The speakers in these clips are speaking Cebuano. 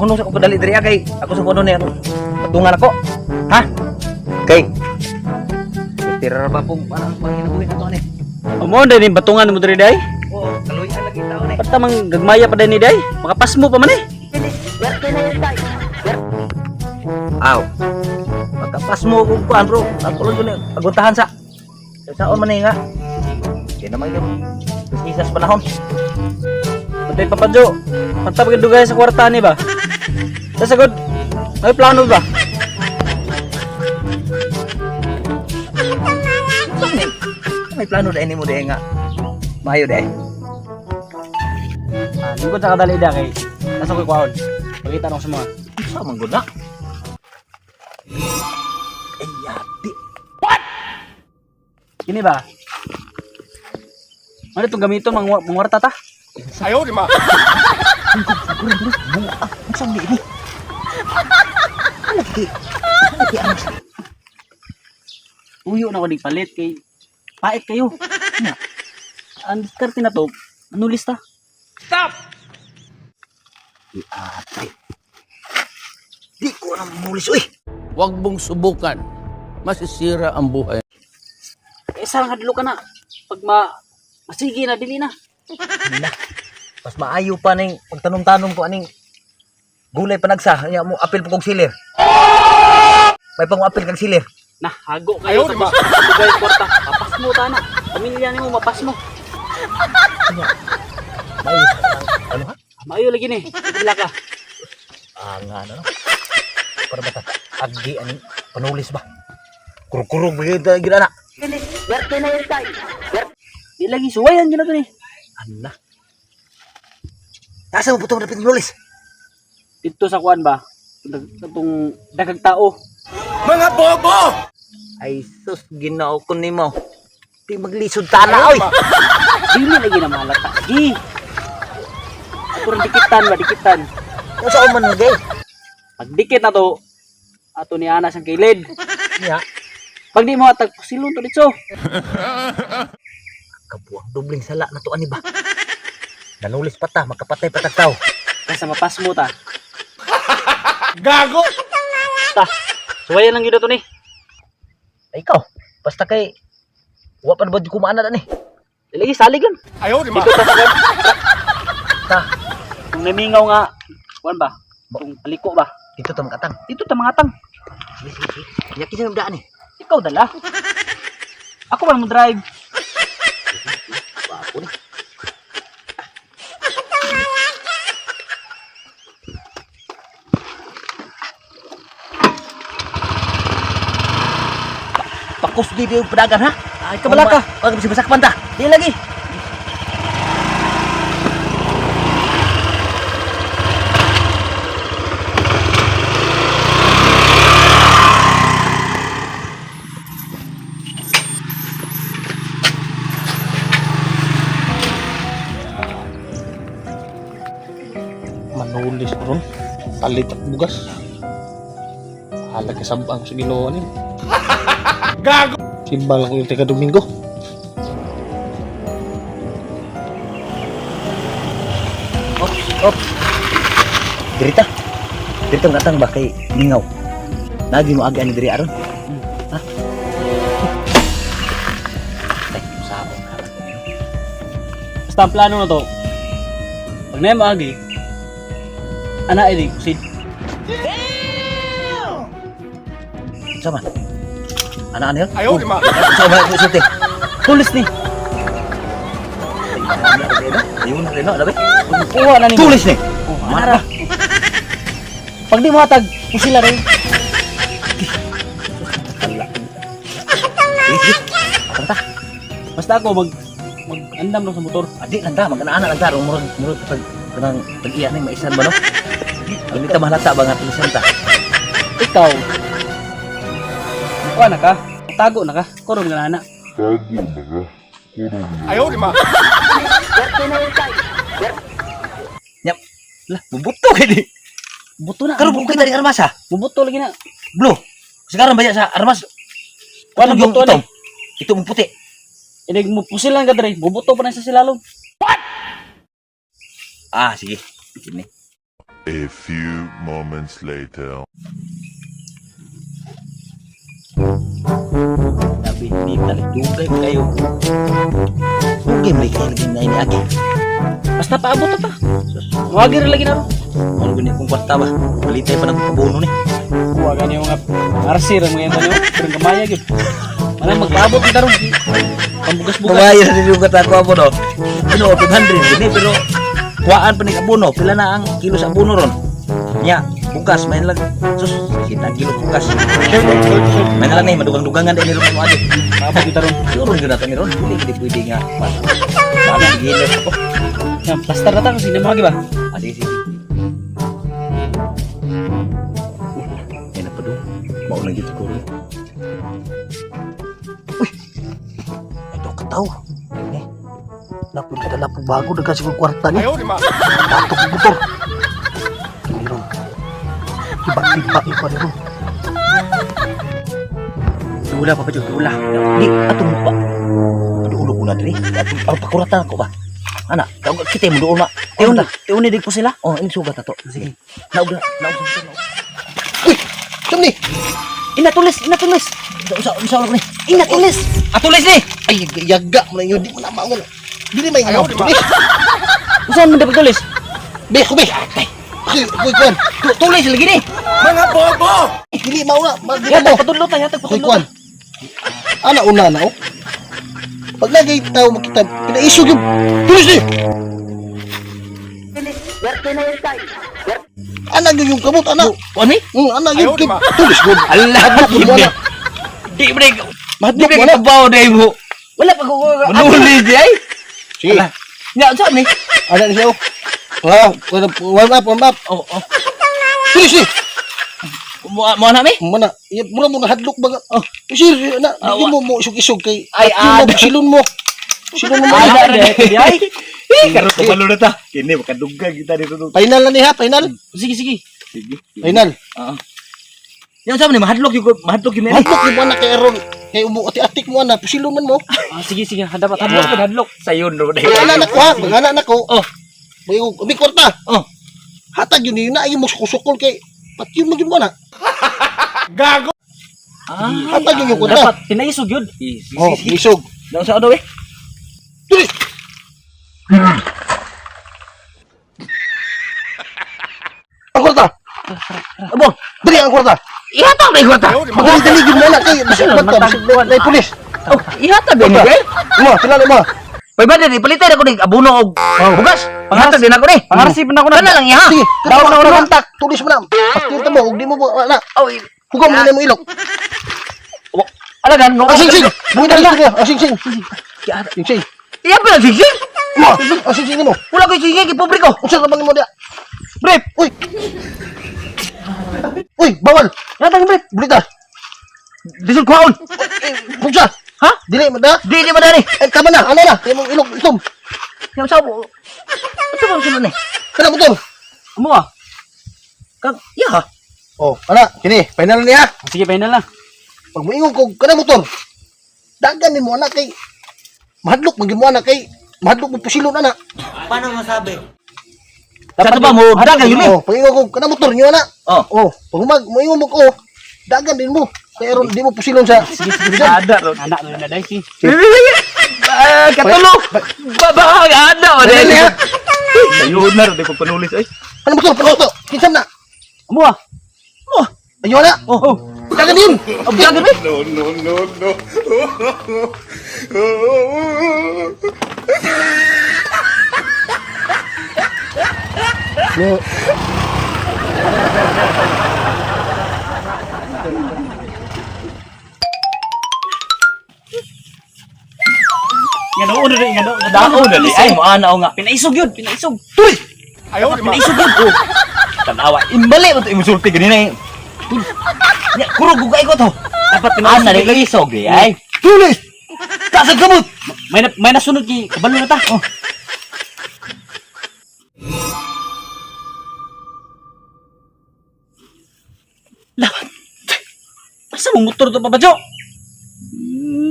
Hunong sa ko padali diri ah, kay ako sa kuno ni patungan ako. Ha? Kay tira ra ba pong parang panginabuhi na to ani. Amo day ni batungan mo diri day. Oo, kaluyan lagi taon eh. Pata mang gagmaya pa day ni day. Makapasmo pa man eh. Aw. Pagkapas mo kung kuan bro, ako lang yun eh. Paguntahan sa. Saon man eh nga. Kaya naman yung isas panahon. Patay papadyo. Panta pagid dugay sa kwarta ni ba. Sa sagod. May plano ba? May plano dahil mo dahil nga. Maayo dahil. Ah, lingkod sa kadali da kay nasa ko'y kwaon. Pakita nako sa mga. Sa man gud na. Ay, yati. Kini ba? Ano itong gamiton mang mangwarta ta? Ayaw, di ma. Buang. Ang saan ini? Ano ki? Ano ki ang Uyo na ko ning palit kay pait kayo. Nga. Ang diskarte na to, anulis ta. Ate. Di ko na mulis, uy. Huwag mong subukan. Masisira ang buhay. Eh sarang hadlo ka na. Pag ma masige na dili na. Nila. Mas maayo pa ning pagtanom-tanom ko aning gulay panagsa. Nya mo apil po kog silir. May pang apil kag silir. Na hago kayo Ayaw, di ba? Dugay kwarta. Mapasmo ta na. Pamilya nimo mapasmo. Maayo sa ano ha? Maayo lagi ni. Pila ka. Ah, nga ano no. Para bata agi aning panulis ba? Kurkurog ba gid gid ana. Di lagi suwayan gyud na to ni. Ana. Asa mo putong dapat nulis? Dito sa kuan ba? Katong dagag tao. Mga bobo! Ay sus, Ginoo ko nimo. Di maglisod ta na oy. Dili lagi na mahalata. Gi. Ato rin dikitan ba dikitan. Unsa man lagi? Pag dikit na to, ato ni Ana sang kilid. Nya, Pag di mo atag pusilon to ditso. kabuang dubling sala na to ani ba? Nanulis pa ta, makapatay pa tagtaw. Kaysa mapasmo ta. Gago! Ta. Suwayan lang gyud to ni. Ay ikaw, basta kay wa pa na ba di kumaana ani? Di lagi salig lang. Ayaw, di ma. Dito ta sa kuan. Ta, Kung namingaw nga kuan ba? Kung paliko ba? dito ta makatang. Dito ta mangatang. Sige, sige, sige. Nya kinsa daan eh. Ikaw dala. Ako man mo drive. Wapo ni. Pakos di di pedagang ha? Ay, kabala ka. Pag bisa masakpan ta. Di lagi. Manulis ron. Palit at bugas. Halag kasabang sa Ginoo ni. Gago! Simba lang yung taga Domingo. Op, op. Dirita. Dirita ang atang ba kay Mingaw. Nagi mo agi ani diri aron. Ha? Ay, saon ka. Basta ang plano na to. Pag na maagi, ana ini kusid. Unsa man? Ana ano yun? Ayaw, di ma. Unsa man ko sulti? Tulis ni. Ayun na rin, labi. Kuha na ni. Tulis ni. Oh, Mana ana ra. Pag di mo hatag, kusila rin. Ala. Sige, sige. Atang ta. Basta ako mag mag andam lang sa motor. Adi lang ta, mag-ana lang ta murag murag pag kanang tag-iya ning maisan ba no? Hindi ta mahalata ba nga tulisan ta. Ikaw. Kuha na ka. Tago na ka. Kuron ka na ana. Ayaw, di ma. Nyap. Lah, bubuto kay di. Buto na. Karon buko kita di armas ha. Bubuto lagi na. Blue. Sekarang banyak sa armas. Kuha na Yung buto itom. ni. Ito mong puti. Inig mo pusil lang ka dre. Bubuto pa na sa silalom. Ah, sige. Sige. A few moments later. Sabi ni dugay kayo. Dugay may kayo lagi na ini agi. Basta paabot ta ta. Wagi ra lagi na ron. Ano gani kung kwarta ba? Palitay pa ng abono ni. Kuha gani mga RC ra mga imo pero gamaya gyud. Manang magpaabot kita ron. Pambugas-bugas. Kumayo na yung kata ko abono. Ano, 500 gini pero kuhaan pa ni abono. Pila na ang kilo sa abono ron? Nya, bukas may lang sus kita kilo bukas. May na lang ni madugang-dugangan dahil ron mo agi. Paabot kita ron. Siguro gyud nato ni ron. Dili gid pwede nga. Paano gilo ako? Yan, plaster na ta kasi hindi mo ba? Ah, sige, sige. Yan na pa doon. Maunang dito ko rin. Uy! Ito kataw. Eh. Napun ka na bago daga siguro kwarta ni. Batok motor. Kini ron. Iba-iba iba ni ron. Dula pa pa dyan, dula. Di, atong pa. Dulo ko na diri. Atong ang pakuratan ko ba? Ana, tawag kita mo doon na. Tiyon na, tiyon ni ko sila. Oh, ini sugat na to. Sige. Naog na, naog sa naog. Uy! Saan ni? Inatulis, inatulis. Usa, usa usa ni. Inatulis. Atulis ni. Ay, yaga mo na yun. Di mo na maungon. Dili may ngayon. Usahan man dapat tulis? Be, kubi. Ay, kuy, kuan. Tulis lagi ni. Dili mauna. Dili Yata mo. patudlo ta, yata Kuy, patudlo. kuan. Ana, una na, oh. Pag lagi tao makita, pinaisog yung tulis ni. Ana yun yung kamot, ana. Kuan ni? Ana yun. Tulis gud. Allah, Hadlok mo ana. Di ba ni? Mahadlok Di mo ba ana. kabaw na mo? Wala pa ko. Manuli di ay. Sige. Ala. Nya, usa ni? Ana ni siya, oh. Ah, warm up, warm up. Oh, oh. Tulis ni. Mo mo na mi? Mana, mura mo nahadlok ba? Oh, sir, na, Ah, di mo mo isog-isog kay Ay, ay, mo, ah. silon mo. Silon mo. Ala Mana. di ay. Eh, karon kabalo na ta. Kini makadugag kita dito. Final na ni ha, final. Sige, sige. Sige. Final. Oo. Nya usa man ni mahadlok yung mahadlok yung Mahadlok yung anak kay Aaron. Kay umu ati-atik mo ana, pusilon man mo. Ah, sige, sige. Dapat hadlok, pud hadlok. Sayon ro Pag ana na ko ha, pag ana na ko. Oh. May may kwarta. Oh. Hatag yun yun na yung mo sukol kay patyon mo yun mo na. Ah. Hatag yun yung kwarta. Dapat pinaisog yun. Oh, isog. Daw sa ano eh? Tulis. Ang kwarta. Abo, Dali ang kwarta. ihatag na kwarta. Madali-dali yun mo na kay bisag ka, bisag na pulis. Oh, ihatag din ni. Mo, sila mo. Pay ba din palitan ako ni abono og bugas. Ihatag din ako ni. Pangarsi pa na ako na. Kana lang iha. Sige, Daw na wala kontak. Tulis mo na. Patyon ta mo, ug di mo na. Oh, Hugaw mo na mo ilok. alagan no. Ang sing-sing. Buhi na lang Ang sing-sing. Sing-sing. Iya pa lang sing-sing. Mo, ang sing-sing mo. Wala koy sing-sing kay pobre ko. Unsa ra bang mo diya? Brief. Uy. Uy, bawal. Ihatag brief. Bulita. Bisod kwaon. Pugsa. Ha? Dili mo da. Di di ba dani? Eh, tama na. Ano na? Imong ilok itom. Yang sa mo. Unsa ba sunod ni? Kana motor. Amo ah. Kag iya. Oh, ana, kini, final na niya. Sige, final na. Pag moingon ko kana motor. Dagan nimo ana kay mahadlok man gyud mo ana kay mahadlok mo pusilon ana. Sa ba mo dagan yun eh. Oh, pag ingon ko kana motor niyo ana. Oh. Oh, pag umag moingon mo ko, oh, dagan din mo. Kay aron di mo pusilon sa Sige, sige. Ada ron. Anak na na dai si. Ah, katulo. Baba ada ba Dali, ha? Sayon na ron di ko panulis ay. Ano motor? Pag auto. Kinsa na? Amo ah. Oh, Ayo na. oh. Dagan din. Oh, dagan eh. No, no, no, no. No. Ngano na ngano. Dako na di ay mo ana nga. Pinaisog yun, pinaisog. Tulis. Ayaw, Pinaisog yun. Oh. Tanawa, imbali mo to imong sulti ganina eh. Nya, kurog ko kay ko to. Dapat pinaisog. Ana di isog di ay. Tulis. Tasag kamot. May nasunod kay kabalo na ta. Oh. Lahat. Asa mong motor to Papa Jo?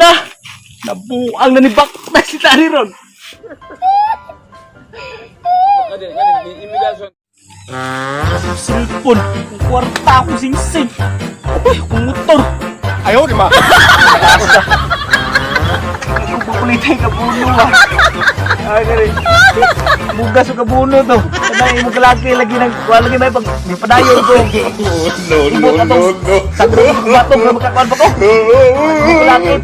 Na. Nabuang na ni Bak na si Tari ron. Cellphone, akong kwarta, akong singsing. Uy, akong motor. Ayaw, di ba? Kukulitin ka puno ah. Ay, gari. Bugas o kabuno to. Kanang imong kalaki lagi nang kuha lagi may pag may padayon ko. No, no, no, no. Sa batong na makakuan pa ko. Imong kalaki.